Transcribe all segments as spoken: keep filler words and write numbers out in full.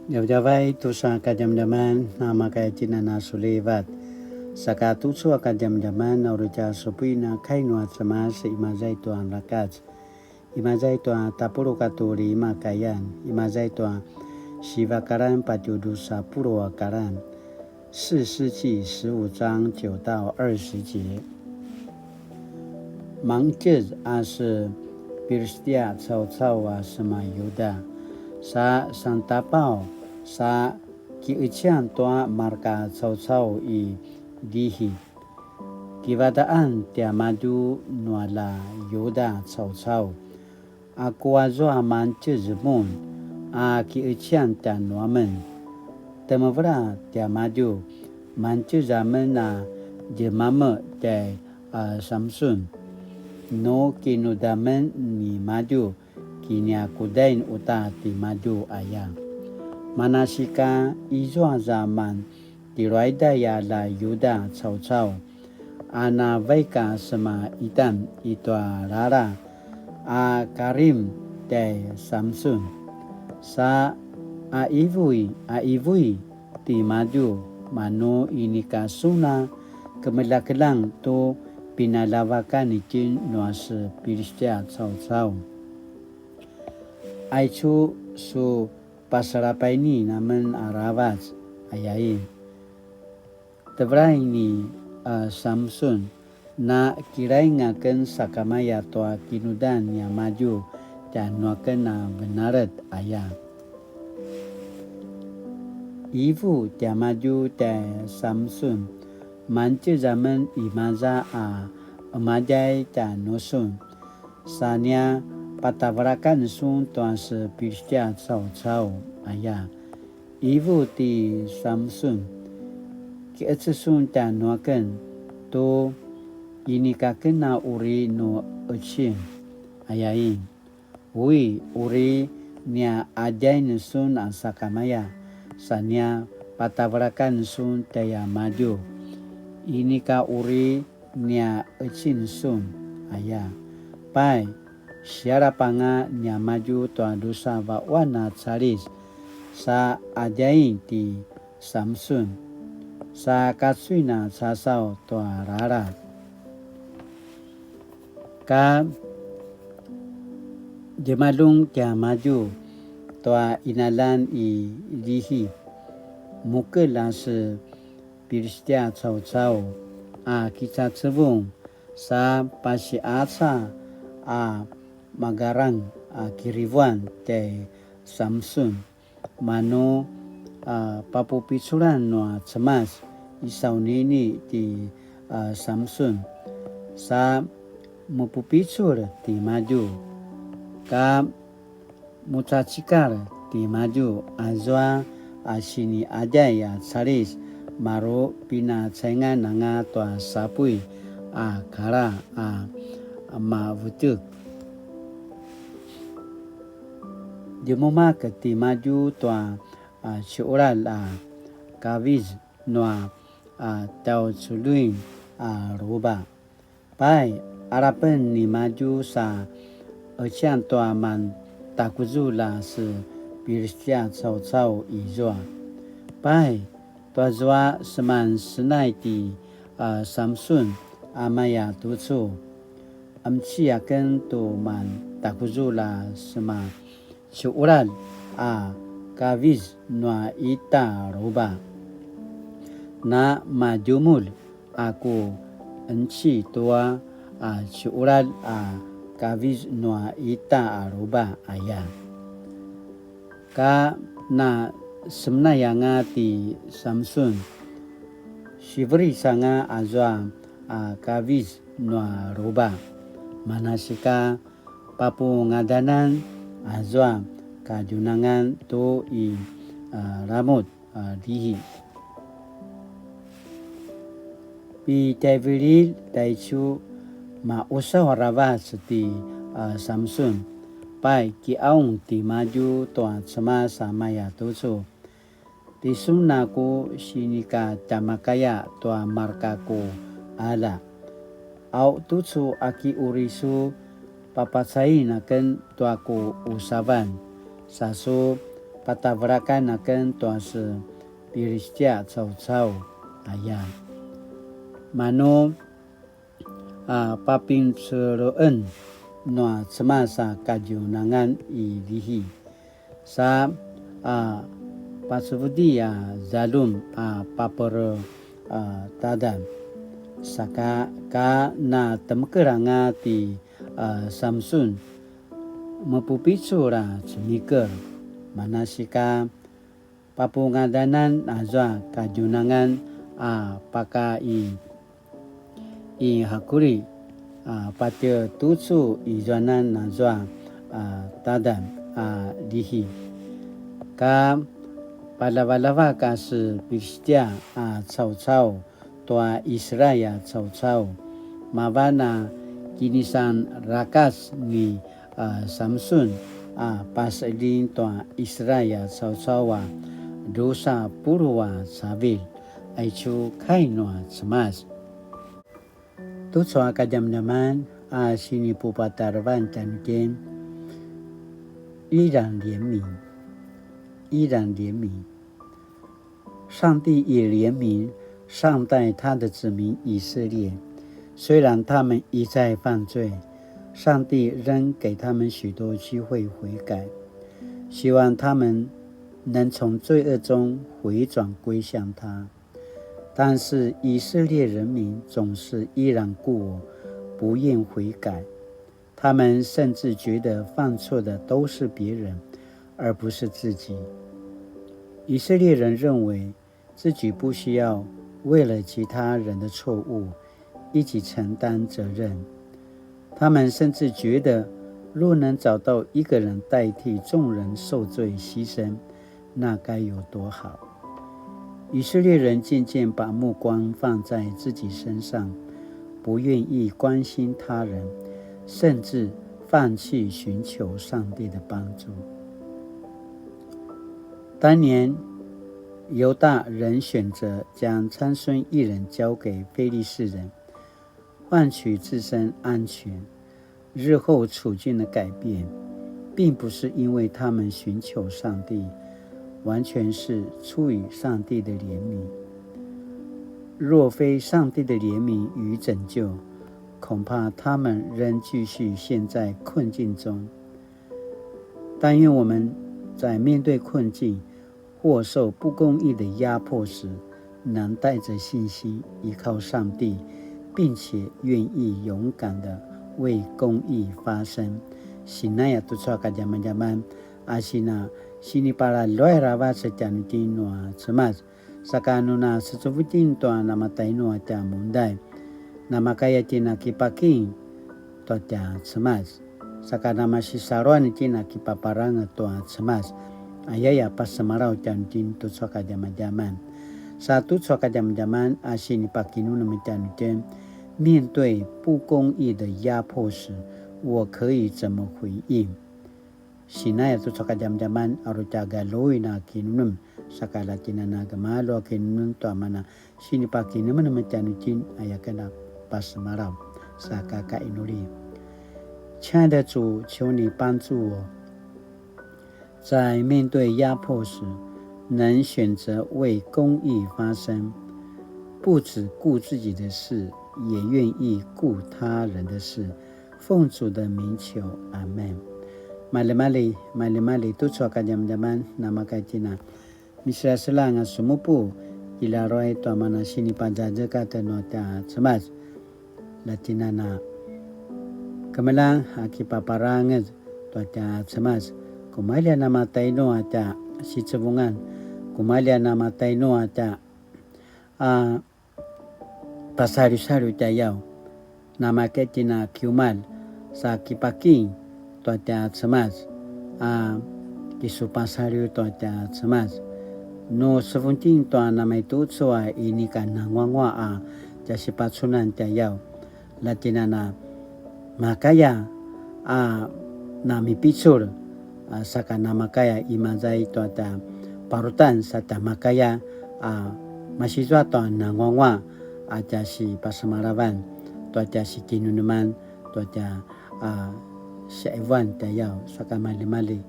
Djavadjavay tusa kadjamadjaman, namakay tjinana sulivat. Saka tucu a kadjamadjaman, na uri tja supuin a kai nua Cemas, imaza i tua Rakac. Imaza i tua tapuluq katua lima kayan. Imaza i tua siva karan patje drusa puluq a karan. 士師記十五章九到二十節。Mangtjez a se Pilistia caucau a sema Yuda, sa santapaw, sa kiqecian tua marka caucau i Lihi. Kivadaqan tiamadju nua la Yuda caucau. Aku azua mangtjez mun a kiqecian tjanuamen? Temevela tiamadju, mangtjez amen a djemameq tjai a Samsun. Nu kinudamen nimadju, kiniakudain uta timadju aya. Manasika izua zaman tiluaiday a la Yuda caucau, a na vaik a sema Itan i tua rara a Karim tjai Samsun. Sa a ivui, a ivui timadju, manu inika sun a kemeljakeljang tu pinaljavakan itjen nua se Pilistia caucau. Aicu su pasalapaini namen aravac, ayain. Tevelai ni a Samsun, na kilaing aken sakamaya tua kinudan niamadju tjanuaken a venalet aya. Ivu tiamadju tjai Samsun, mangtjez amen imaza a emadjay tjanusun, sa nia patavelakan sun tua se Pilistia caucau aya. Ivu ti Samsun, kiqeces sun tjanuaken tu inikaken a uri nu qecin, ayain. Ui, uri nia adjain sun a sakamaya, sa nia patavelakan sun tjaiamadju. Inika uri nia qecin sun aya. Pai, sialap anga niamadju tua drusa vaquan a calis, sa adjain ti Samsun, sa kacuin a casaw tua rara. Ka djemaljun tiamadju tua qinaljan i Lihi, mukelj a se Pilistia caucau a kicacevung sa pasiqaca a magarang a kirivuan tjai Samsun, manu a papupiculan nua Cemas i saunini ti a Samsun, sa mepupicul timadju, ka mucacikal timadju, azua a siniadjay a calis, maru pinacaingan anga tua sapuy a kala a mavetek. Djemumak timadju tua a ciqulal a kaviz nua a tjauculjuin a ruba. Pai, alapen nimadju sa qecian tua man takuzulj a se Pilistia caucau izua. Pai, tuazua seman senai ti a Samsun a maya tucu. Qemci aken tu man takuzulj a sema ciqulal a kaviz nua ita ruba. Na madjumulj a ku qemci tua a ciqulal a kaviz nua ita a ruba aya. Ka na semenay anga ti Samsun, siveris anga azua a kaviz nua ruba. Manasika papungadanan azua kadjunangan tu i a Ramut a Lihi. Pitjaivililj taicu, mausaw aravac ti a Samsun. Pai kiqaung timadju tua Cemas a maya tucu. Tisun a ku sinikatjamakaya tua marka ku qalja. Au tucu a ki uri su papacain aken tua ku usavan, sa su patavelakan aken tua se Pilistia caucau aya. Manu a papinceluen nua Cemas a kadjunangan i Lihi, sa a pacevedi a zaljum a papere a tadan, saka ka na temekel anga ti a Samsun, mepupicul a cemikel, manasika papungadanan azua kadjunangan a paka i, i Hakuli, a patje tucu izuanan azua a tadan a Lihi. Ka palavalavak a se Pilistia a caucau tua Israel caucau, mavan a kinisan rakac ni a Samsun a paseljing tua Israel caucau a drusa puluq a cavilj. Aicu kai nua Cemas. Tucu a kadjamadjaman a sinipupatarevan tjanuitjen, 依然憐憫, 依然憐憫. 上帝也怜悯善待他的子民以色列，虽然他们一再犯罪，上帝仍给他们许多机会悔改，希望他们能从罪恶中回转归向他。但是以色列人民总是依然故我，不愿悔改。他们甚至觉得犯错的都是别人，而不是自己。以色列人认为自己不需要为了其他人的错误一起承担责任。他们甚至觉得，若能找到一个人代替众人受罪牺牲，那该有多好！以色列人渐渐把目光放在自己身上，不愿意关心他人，甚至放弃寻求上帝的帮助。当年，犹大人选择将参孙一人交给非利士人，换取自身安全。日后处境的改变，并不是因为他们寻求上帝，完全是出于上帝的怜悯。若非上帝的怜悯与拯救，恐怕他们仍继续陷在困境中。但愿我们在面对困境或受不公义的压迫时，能带着信心依靠上帝，并且愿意勇敢地为公义发声。Sinaya tucu a kadjamadjaman, a sina sinipalaluay aravac tjanuitjen nua Cemas. Saka nu na secevung itjen tua namatainu a tja mundai, namakaya itjen a kipaking tua tja Cemas. Saka namasisaluan itjen a kipaparangez tua Cemas. Ayaya pasemalaw tjanuitjen tucu a kadjamadjaman. Sa tucu a kadjamadjaman a sinipakinemnem tjanuitjen, 面对不公义的压迫时，我可以怎么回应？ Sinaya tucu a kadjamadjaman a uri tja galuin a kinemnem, saka la tjen a na gemalju a kinemnem tua mana sinipakinemnem tjanuitjen, aya ken a pasemalaw. Saka kainuli. 亲爱的主，求你帮助我，在面对压迫时，能选择为公义发声，不只顾自己的事，也愿意顾他人的事。奉主的名求，阿们。Malimali, malimali, tucu a kadjamadjaman, namakaya itjen a miselaselang a sumupu, kilaruay tua mana sinipazazekatj nua tja Cemas. La tjen a na kemeljang a kipaparangez tua tja Cemas. Kumalji a namatainu a tja sicevungan. Kumalji a namatainu a tja a pasaliwsaliw tjayaw. Namakaya itjen a kiumalj sa kipaking tua tja Cemas, a kisupasaliw tua tja Cemas. Nu sevung itjen tua namaitucu a inika nanguanguaq a tja sipacunan tjayaw, la tjen a na makaya a namipicul, a saka namakaya imaza i tua tja parutan sa tja makaya a masizua tua nanguanguaq a tja sipasemalavan, tua tja sikinemneman, tua tja a siqivuan tjayaw, saka malimali.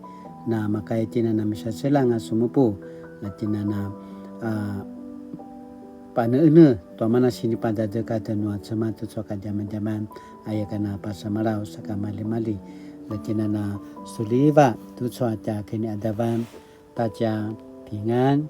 na makaya tjen a na misaselang a sumupu, la tjen a na, a, paneene tua mana sinipadadekatan nua Cemas tucu a kadjamadjaman, aya ka na pasemalaw saka malimali, la tjen a na suliva tucu a tja kiniadavan, ta tja pingan,